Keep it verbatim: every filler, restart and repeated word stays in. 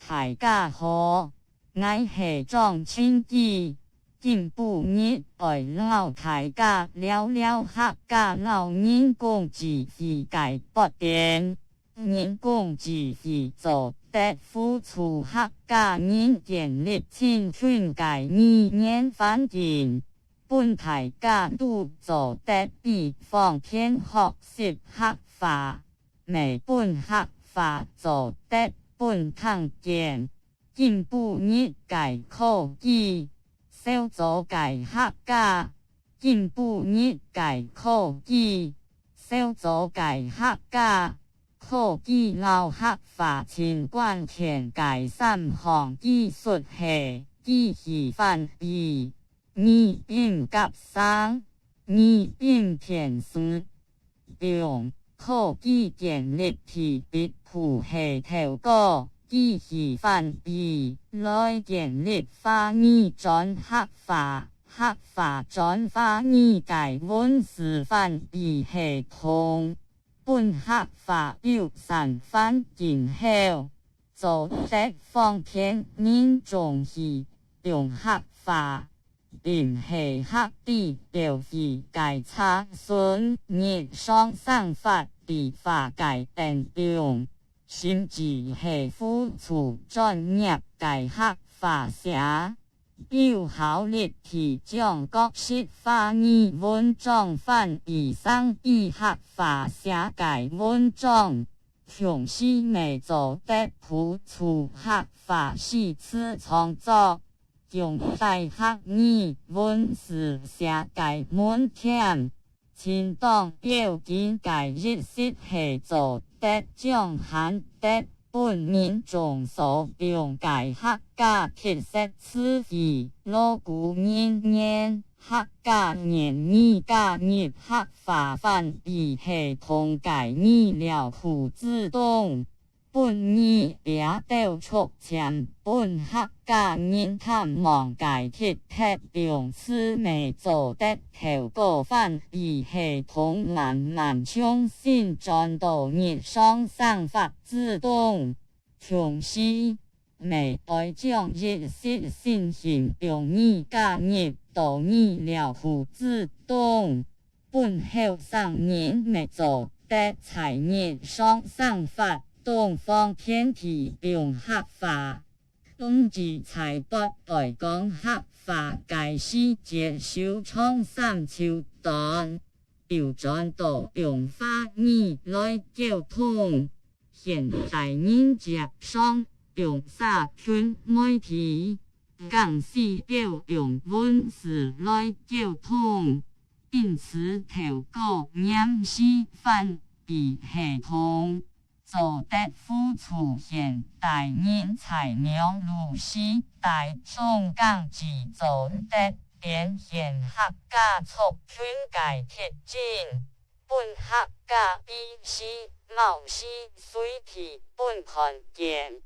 大家好，𠊎係張清基。今晡日愛摎大家聊聊客家摎人工智慧个發展。人工智慧做得輔助客家人建立親近个語言環境，分大家都做得比方便學習客話，乜分客話做得分聽見。今晡日个科技，少做个客家。今晡日个科技，少做个客家。科技摎客話盡關鍵个三項技術係機器翻譯、語音合成、語音辨識。用科技建立个第一步係透過機器翻譯來建立華語轉客話、客話轉華語个文字翻譯系統。分客話友善環境後，做得方便民眾去用客話，並係客語表示个查詢、日常生活對話个應用，甚至係輔助專業个客話者。 有效率地將各式華語文章翻譯成以客話寫个文章，同時乜做得輔助客話詩詞創作，降低客語文字寫个門檻。 盡當要緊个一息係做得將罕得分民眾所用个客家特色詞彙、老古人言、客家諺語加入客話翻譯系統个語料庫之中。 分語表兜逐漸分客家人淡忘个特別用詞乜做得透過翻譯系統慢慢重新轉到日常生活之中。同時，乜愛將一息新型用語加入到語料庫之中。 分後生人乜做得在日常生活當方便地用客話。當時在北愛講客話个時節，就長衫就短，又轉到用華語來溝通。 現代人接上用社群媒體，更需要用文字來溝通，因此透過黏時翻譯系統，做得輔助現代人在網路時代中更自在地展現客家族群个特徵。 分客家知識、貌似隨地分看見。